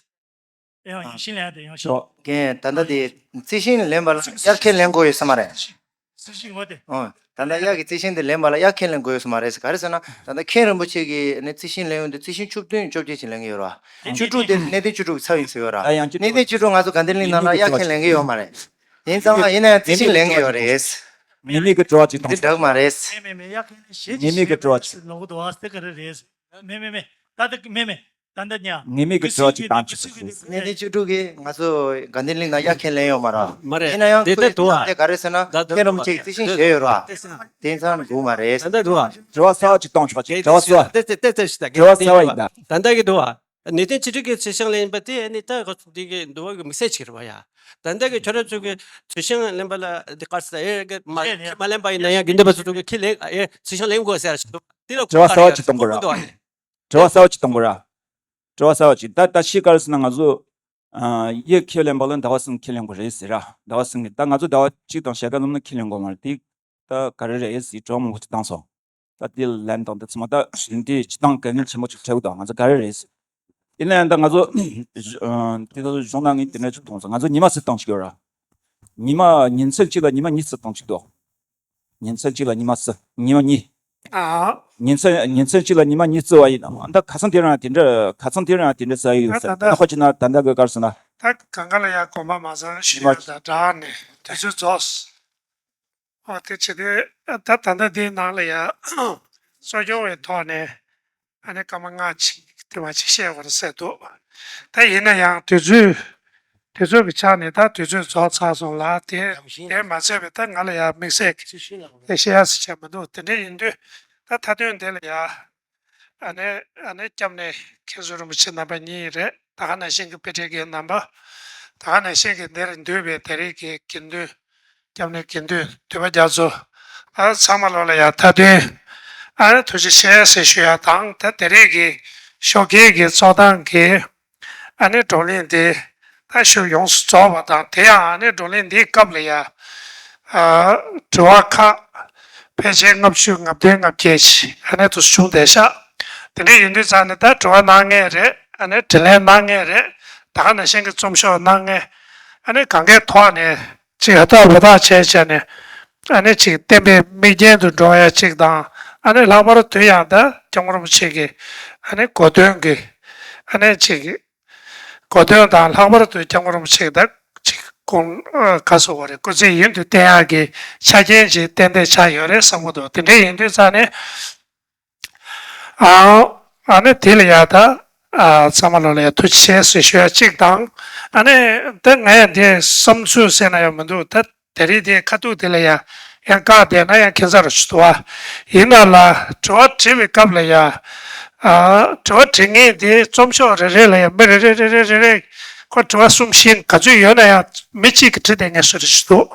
ཡང་ཡང་ཤིང་ལན་དང་ཡང་ཤིང་། ཨོ། རྒན་ད་ལྟ་དེ་རྩི་ཤིང་ལེན་པ་ལ་དབྱར་ཁས་ལེན་དགོས་ཡོད་ས་མ་རེད། རྩི་ཤིང་ངོ་དེ། ཨོ། ད་ལྟ་གཡག་གི་རྩི་ཤིང་དེ་ལེན་པ་ལ་གཡག་ཁས་ལེན་དགོས་ཡོད་ས་མ་རེད་ཟེར། ག་རེ་ཟེར་ན་ད་ལྟ་མཁན་རིན་པོ་ཆེ་གིས་ནི་རྩི་ཤིང་ལེན་ཡོང་དུས་རྩི་ཤིང་བཅུ་བདུན་བཅོ་བརྒྱད་ཅིག་ལེན་གྱི་ཡོད་ར། བཅུ་དྲུག་དེ་གནས་བརྟན་བཅུ་དྲུག་གིས་ཚར་ཡིན་ཟེར་ཡོད་ར། ད་ཡང་བཅུ་གནས་བརྟན་བཅུ་དྲུག་ང་ཚོ་དགའ་ལྡན་གླིང་ནང་ལ་གཡག་ཁས་ལེན་གྱི་ཡོད་མ་རེད། ཡིན་ཙང་ཡིན་ན་ཡང་རྩི་ཤིང་ལེན་གྱི་ཡོད་རེད། ངེས་མེད་ཀྱི་དྲི་བ་ཅིག་འདི་བཏང་འདྲ་མ་རེད། མེད་མེད་མེད། གཡག་ཁས་ལེན་ཞེས་ངེས་མེད་ཀྱི་དྲི་བ་ཅིག་ལོག་འདུག་ཨ། དེ་ག་རེ་རེད། མེད་མེད་མེད། ད་ལྟ་མེད་མེད། ད་ལྟ་ཉ། ངེས་མེད་ཀྱི་དྲི་བ་ཅིག་བཏང་ཆོག་ཟེར། གནས་བརྟན་བཅུ་དྲུག་གིས་ང་ཚོ་དགའ་ལྡན་གླིང་ནང་གཡག་ཁས་ལེན་ཡོད་མ་རེད། མ་རེད། ཡིན་ན་ཡང་དེ་ལྟར་འདུག་ཨ། དེ་ག་རེ་ཟེར་ན་ད་ད་མཁན་རིན་པོ་ཆེ་གིས་རྩི་ཤིང་བཞེས་ཡོད་ར། དེ་ཙང་དགོས་མ་རེད། ད་ལྟ་འདུག་ཨ། དྲི་བ་གསར་བ་ཅིག་བཏང་ཆོག་ཅིག་དྲི་བ་གསར་བ། དེ་དེ་དེ་དེ་ཞིག་ད་དྲི་བ་གསར་བ་ཡིན་ད། ད་ལྟ་གི་འདུག་ཨ། གནས་བརྟན་བཅུ་དྲུག་གིས་རྩི་ཤིང་ལེན་པ་དེ་ནི་ད་འདི་གི་འདུལ་བ་གི་དམིགས་བསལ་ཅིག་རེད་པ་ཡ། ད་ལྟ་གི་ཁྱོད་རང་ཚོ་གི་རྩི་ཤིང་ལེན་པ་ལ་འདི་ག་རེ་ཟེར་ཨེ་གི་མ་ཁས་ལེན་ཡ། མ་ལེན་པ་ཡིན་ན་ཡང་དགེ་འདུན་པ་ཚོ་ཚོ་གི་ཁས་ལེན་ཨེ་རྩི་ཤིང་ལེན་དགོས་ཟེར་ཞིག་འདུག་དེ་ལ་དྲི་བ་གསར་བ་ཅིག་གཏོང་དགོས་ར། འདུག་ཨ། དྲི་བ་གསར་བ་ཅིག་གཏོང་དགོས་ར། དྲི་བ་གསར་བ་ཅིག་ད་ད་ཤི་ག་རེ་ཟེར་ན་ང་ཚོ་ཨ་གཡག་ཁས་ལེན་པ་ལ་ཟླ་བ་གསུམ་ཁས་ལེན་དགོས་རེད་ཟེར་ར། ཟླ་བ་གསུམ་གི་ད་ང་ཚོ་ཟླ་བ་གཅིག་དང་ཕྱེད་ཀ་ཙམ་ན་ཁས་ལེན་དགོས་མ་རེད་དེ། ད་ག་རེ་རེད་ཟེར་དྲི་བ་མང་པོ་ཅིག་བཏང་སོང་། ད་དེ་ལན་དང་དེ་ཚང་མ་ད་འདི་སྤྱི་བཏང་དཀའ་ངལ་ཆེན་པོ་ཅིག་འཕྲད་འདུག་ང་ཚོ་ག་རེ་རེད་ཟེར། ཡིན་ན་ཡང་ད་ང་ཚོ་དེ་ད་གཞུང་ནང་ངས་དེ་འདྲ་ཅིག་མཐོང་སོང་། ང་ཚོ་ཉི་མ་བསུ་བཏང་ཅིག་ཡོད་ར། ཉི་མ་ཉིན་མཚན་གཅིག་ལ་ཉི་མ་གཉིས་བསུ་བཏང་ཅིག་འདུག་ཉིན་མཚན་གཅིག་ལ་ཉི་མ་བསུ། ཉི་མ་གཉིས། ཨ། ཉིན་མཚན་ཉིན་མཚན་གཅིག་ལ་ཉི་མ་གཉིས་བསུ་བ་ཡིན་ན་ད་ཁ་སང་དེ་རིང་དེ་འདྲ་ཁ་སང་དེ་རིང་དེ་འདྲ་བསུ་ཡོད་ཟེར། ད་ད་ད་ཁོ་ཅི་ན་ད་ད་གི་གར་སོང་ན། ད་གང་ག་ལ་ཡ་དགོངས་པ་མ་ཚོམ་ཞུ་ཡ་ད་དྲག་ནས་དུས་ཚོད་རྫོགས། ཨོ་དེ་བྱས་ཏེ་ད་ད་ལྟ་འདིའི་ནང་ལ་ཡ་གཙོ་སྐྱོང་བའི་ཐོག་ནས་ཨ་ནི་སྐར་མ་ལྔ་ཅིག་དེ་མ་ཅིག་བཤད་དགོས་རེད་ཟེར་འདུག་ད་ཡིན་ན་ཡང་དུས་ཚོད་དུས་ཚོད་ཀྱི་ཆ་ནས་ད་དུས་ཚོད་རྫོགས་ཚར་སོང་ལ། དེ་དེ་མ་ཚད་པའི་ད་ང་ལ་ཡ་དམིགས་བསལ་གྱི་བཤད་ཡ་ཟེར་བྱས་མི་འདུག་དེ་འདྲ་ཡིན་དུས་ད་མཐའ་དོན་དེ་ལ་ཡ་ཨ་ནི་ཨ་ནི་སྐྱབས་གནས་མཁན་ཟུར་རིན་པོ་ཆེ་རྣམ་པ་གཉིས་རེད། ད་ག་ནང་བཞིན་གྱི་དཔེ་ཁྲིད་མཁན་རྣམ་པ། ད་ག་ནང་བཞིན་གྱི་འདིར་འདུས་པའི་ད་རེས་ཀྱི་དགེ་འདུན། སྐྱབས་གནས་དགེ་འདུན་འདུས་པ་རྒྱ་མཚོ། ཨ་ཚང་མ་ལོ་ལ་ཡ་མཐའ་དོན་ཨ་ནི་ཐུགས་རྗེ་ཆེ་ཟེར་ཞུ་ཡ་དང་། ད་དེ་རིང་གི་ཞོགས་ཀས་ཀྱི་གཙོ་བཏང་གི་ཨ་ནི་བགྲོ་གླེང་འདི་ད་ཞུ་ཡོངས་སུ་རྫོགས་པ་དང་། དེ་ཡང་ཨ་ནི་བགྲོ་གླེང་འདིའི་སྐབས་ལ་ཡ་ཨ་དྲི་བ་ཁག་ཕལ་ཆེར་ལྔ་བཅུ་ང་བདུན་ང་བརྒྱད་ཅིག་ཨ་ནི་དུ་བྱུང་བསྡད་ཤག་དེ་འདྲ་ཡིན་དུས་ཙང་ནས་ད་དྲི་བ་གནང་མཁན་རེད། ཨ་ནི་དྲིས་ལན་གནང་མཁན་རེད། ད་ག་ནང་བཞིན་གྱི་རྩོམ་ཤོག་གནང་མཁན་ཨ་ནི་གང་གའི་ཐོག་ནས་ཅིག་ཧ་ཐག་བུ་ཐག་བྱས་བྱས་ནས་ཨ་ནི་ཅིག་བསྟན་པའི་མིག་རྒྱན་དུ་འགྲོ་ཡ་ཅིག་དང་། ཨ་ནི་ལྷག་པར་དུ་ཡང་ད་སྐྱབས་མགོན་རིན་པོ་ཆེ་གི་ཨ་ནི་གོ་སྟོན་གྱི་ཨ་ནི་ཅིག་གོ་སྟོན་དང་། ལྷག་པར་དུ་སྐྱབས་མགོན་རིན་པོ་ཆེ་གི་ད་ཅིག་དགོངས་ཨ་ག་ཟེར་དགོས་རེད། སྐུ་ཚེ་ཡུན་དུ་བརྟན་ཡག་གི་ཆ་རྐྱེན་ཅིག་ཏན་ཏན་ཆགས་ཡོད་རེད་བསམ་གྱི་འདུག་དེ་འདྲ་ཡིན་དུས་ཙང་ནས། ཨ་ཨ་ནི་དེ་ལ་ཡ་ད་ཨ་ཚང་མ་ལོ་ལ་ཡ་ཐུགས་རྗེ་ཆེ་ཟེར་ཞུ་ཡ་གཅིག་དང་། ཨ་ནི་ད་ང་ཡ་འདི་བསམ་ཚུལ་ཟེར་ན་ཡང་མི་འདུག་ད་དེ་རིང་དེ་ཁ་ཐུག་དེ་ལ་ཡ་ཡང་བཀག་བསྡད་ན་ཡང་ཁྱད་མཚར་རུ་ཞིག་འདུག་བ། ཡིན་ན་ལ་དྲི་བ་དྲི་བའི་སྐབས་ལ་ཡ་ཨ་དྲི་བ་དྲི་མཁན་དེ་རྩོམ་ཤོག་རེ་རེ་ལ་ཡ་མི་རེ་རེ་རེ་རེ་རེ་རེ་ཁོ་དྲི་བ་གསུམ་བཞི་ག་ཚོད་ཡོད་ན་ཡང་མི་གཅིག་གིས་དྲི་བསྡད་མཁན་བཟོ་འདྲ་ཞིག་འདུག་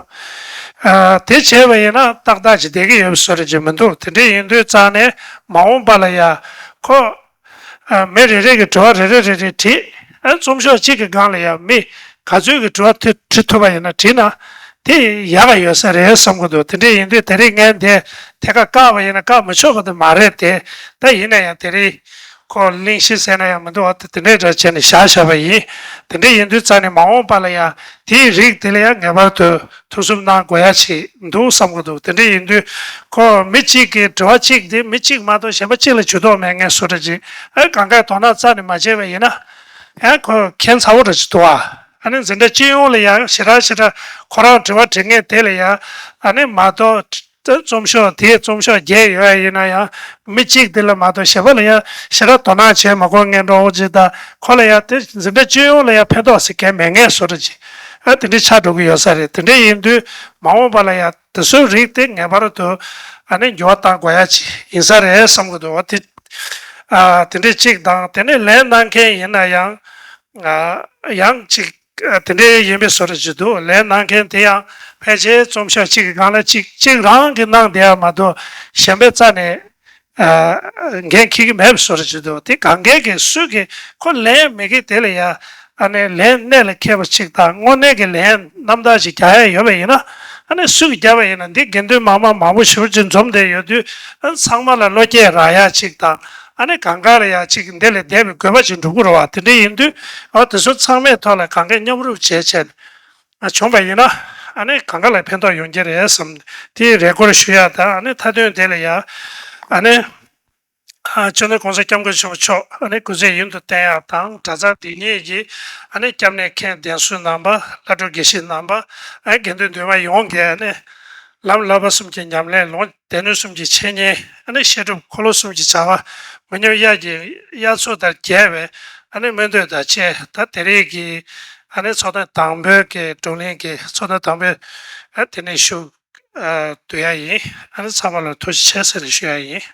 ཨ་དེ་བྱས་པ་ཡིན་ན་ཏག་ཏག་ཅིག་བསྡད་ཀྱི་ཡོད་པའི་བཟོ་འདྲ་ཅིག་མི་འདུག་དེ་འདྲ་ཡིན་དུས་ཙང་ནས་མ་འོངས་པ་ལ་ཡ་ཁོ་ཨ་མི་རེ་རེ་གིས་དྲི་བ་རེ་རེ་རེ་རེ་དྲིས། ཨ་རྩོམ་ཤོག་གཅིག་གི་སྒང་ལ་ཡང་མི་ག་ཚོད་ཀྱིས་དྲི་བ་དེ་དྲི་ཐུབ་པ་ཡིན་ན་དྲིས་ན་དེ་ཡག་ག་ཡོད་ས་རེད་བསམ་གྱི་འདུག་དེ་འདྲ་ཡིན་དུས་དེ་རིང་ངས་འདི་ཐད་ཀར་བཀག་པ་ཡིན་ན་བཀག་མི་ཆོག་པ་དེ་མ་རེད་དེ། ད་ཡིན་ན་ཡང་དེ་རིང་ཁོ་གླེང་གཞི་ཟེར་ན་ཡང་མི་འདུག་བ། དེ་འདྲའི་འདྲ་བྱས་ནས་བཞག་བཞག་པ་ཡིན། དེ་འདྲ་ཡིན་དུས་ཙང་ནས་མ་འོངས་པ་ལ་ཡང་དེའི་རིགས་དེ་ལ་ཡང་ངེས་པར་དུ་ཐུགས་བསམ་གནང་དགོས་ཡ་ཅིག་འདུག་བསམ་གྱི་འདུག་དེ་འདྲ་ཡིན་དུས་ཁོ་མི་གཅིག་གིས་དྲི་བ་གཅིག་དེ་མི་གཅིག་མ་གཏོགས་གཞན་པ་གཅིག་ལ་ཇུས་གཏོགས་མེད་མཁན་བཟོ་འདྲ་ཅིག་ཨ་གང་གས་དོ་སྣང་རྩ་ནས་མ་བྱས་པ་ཡིན་ན་ཡང་ཁོ་ཁྱད་མཚར་པོ་འདྲ་ཅིག་འདུག་ཨ། ཨ་ནི་འཛིན་གྲྭ་སྤྱི་ཡོངས་ལ་ཡང་ཞེ་དྲག་ཞེ་དྲག་ཁོ་རང་དྲི་བ་དྲི་མཁན་དེ་ལ་ཡང་ཨ་ནི་མ་གཏོགས་རྩོམ་ཤོག་དེའི་རྩོམ་ཤོག་བརྒྱད་ཡོད་ཡ་ཡིན་ན་ཡང་མི་གཅིག་དེ་ལ་མ་གཏོགས་གཞན་པ་ལ་ཡང་ཞེ་དྲག་དོ་སྣང་བྱས་མ་དགོས་མཁན་འདྲ་བོ་ཅིག་དང་། ཁོ་ལ་ཡང་དེ་འཛིན་གྲྭ་སྤྱི་ཡོངས་ལ་ཡང་ཕན་ཐོགས་ཟེར་མཁན་མེད་མཁན་བཟོ་འདྲ་ཅིག་ཨ་དེ་འདྲ་ཆགས་འགྲོ་གི་ཡོད་ས་རེད། དེ་འདྲ་ཡིན་དུས་མ་འོངས་པ་ལ་ཡང་དེ་ཚོའི་རིགས་དེ་ངེས་པར་དུ་ཨ་ནི་འགྱུར་བ་གཏང་དགོས་ཡ་ཅིག་ཡིན་ས་རེད་བསམ་གྱི་འདུག་བ། དེ་ཨ་དེ་འདྲ་གཅིག་དང་། དེ་ནས་ལན་གནང་མཁན་ཡིན་ན་ཡང་ཨ་ཡང་ཅིག་ཨ་དེ་འདྲའི་ཡིན་པའི་བཟོ་འདྲ་ཅིག་འདུག་ལན་གནང་མཁན་དེ་ཡང་ཕལ་ཆེར་རྩོམ་ཤོག་གཅིག་གི་སྒང་ལ་གཅིག་གཅིག་རང་གིས་གནང་བསྡད་ཡ་མ་གཏོགས་གཞན་པའི་རྩ་ནས་ཨ་འགན་འཁྱེར་གྱི་མེད་པའི་བཟོ་འདྲ་ཅིག་འདུག་དེ་གང་གས་ཀྱིས་སུས་ཀྱིས་ཁོ་ལན་མི་དགོས་དེ་ལ་ཡ་ཨ་ནི་ལན་གནད་ལ་འཁེལ་བ་ཅིག་དང་། དངོས་གནས་ཀྱི་ལན་རྣམ་དག་ཅིག་རྒྱག་ཡ་ཡོད་པ་ཡིན་ན་ཨ་ནི་སུས་ཀྱིས་བརྒྱབ་པ་ཡིན་ན། འདི་དགེ་འདུན་མང་མང་མང་པོ་ཞེ་པོ་ཅིག་འཛོམས་བསྡད་ཡོད་དུས་ཨ་ཚང་མ་ལ་བློ་སྐྱེད་རག་ཡ་ཅིག་དང་། ཨ་ནི་གང་ག་ལ་ཡ་ཅིག་འདི་ལས་འདས་པའི་དགོས་པ་ཅིག་འགྲུབ་ཀྱི་རེད་བ། དེ་འདྲ་ཡིན་དུས་ཨ་དེ་ཚོ་ཚང་མའི་ཐོག་ལ་གང་གས་མཉམ་རུབ་བྱས་བྱས་ནས་ཨ་བྱུང་བ་ཡིན་ན་ ཨ་ནི་གང་ག་ལ་ཕན་ཐོགས་ཡོང་གི་རེད་བསམ། དེ་རེ་སྐུལ་ཞུ་ཡག་དང་། ཨ་ནི་མཐའ་དོན་དེ་ལ་ཡ་ཨ་ནི་ཨ་སྤྱི་ནོར་༸གོང་ས་༸སྐྱབས་མགོན་ཆེན་པོ་མཆོག་ཨ་ནི་སྐུ་ཚེ་ཡུན་དུ་བརྟན་ཡག་དང་། གྲྭ་ཚང་འདི་ཉིད་ཀྱི་ཨ་ནི་སྐྱབས་གནས་མཁན་གདན་ཟུར་རྣམ་པ། བླ་སྤྲུལ་དགེ་བཤེས་རྣམ་པ། ཨ་དགེ་འདུན་འདུས་པ་ཡོངས་ཀྱིས་ཨ་ནི་ལམ་བསླབ་པ་གསུམ་གྱི་ཉམས་ལེན། ལུང་སྡེ་སྣོད་གསུམ་གྱི་འཆད་ཉན། ཨ་ནི་བཤད་སྒྲུབ་འཁོར་ལོ་གསུམ་གྱི་བྱ་བ། མི་ཉམས་དབྱར་གྱི་དབྱར་མཚོ་ལྟར་རྒྱས་པའི་ཨ་ནི་སྨོན་འདུན་དང་བཅས། ད་དེ་རིང་གི་ཨ་ནི་ཚོགས་ཐེངས་དང་པོའི་གི་བགྲོ་གླེང་གི་ཚོགས་ཐེངས་དང་པོའི་ཨ་དེ་ནས་ཞུ་ཨ་བསྡུ་ཡག་ཡིན། ཨ་ནི་ཚང་མ་ལ་ཐུགས་རྗེ་ཆེ་ཟེར་ནས་ཞུ་ཡག་ཡིན།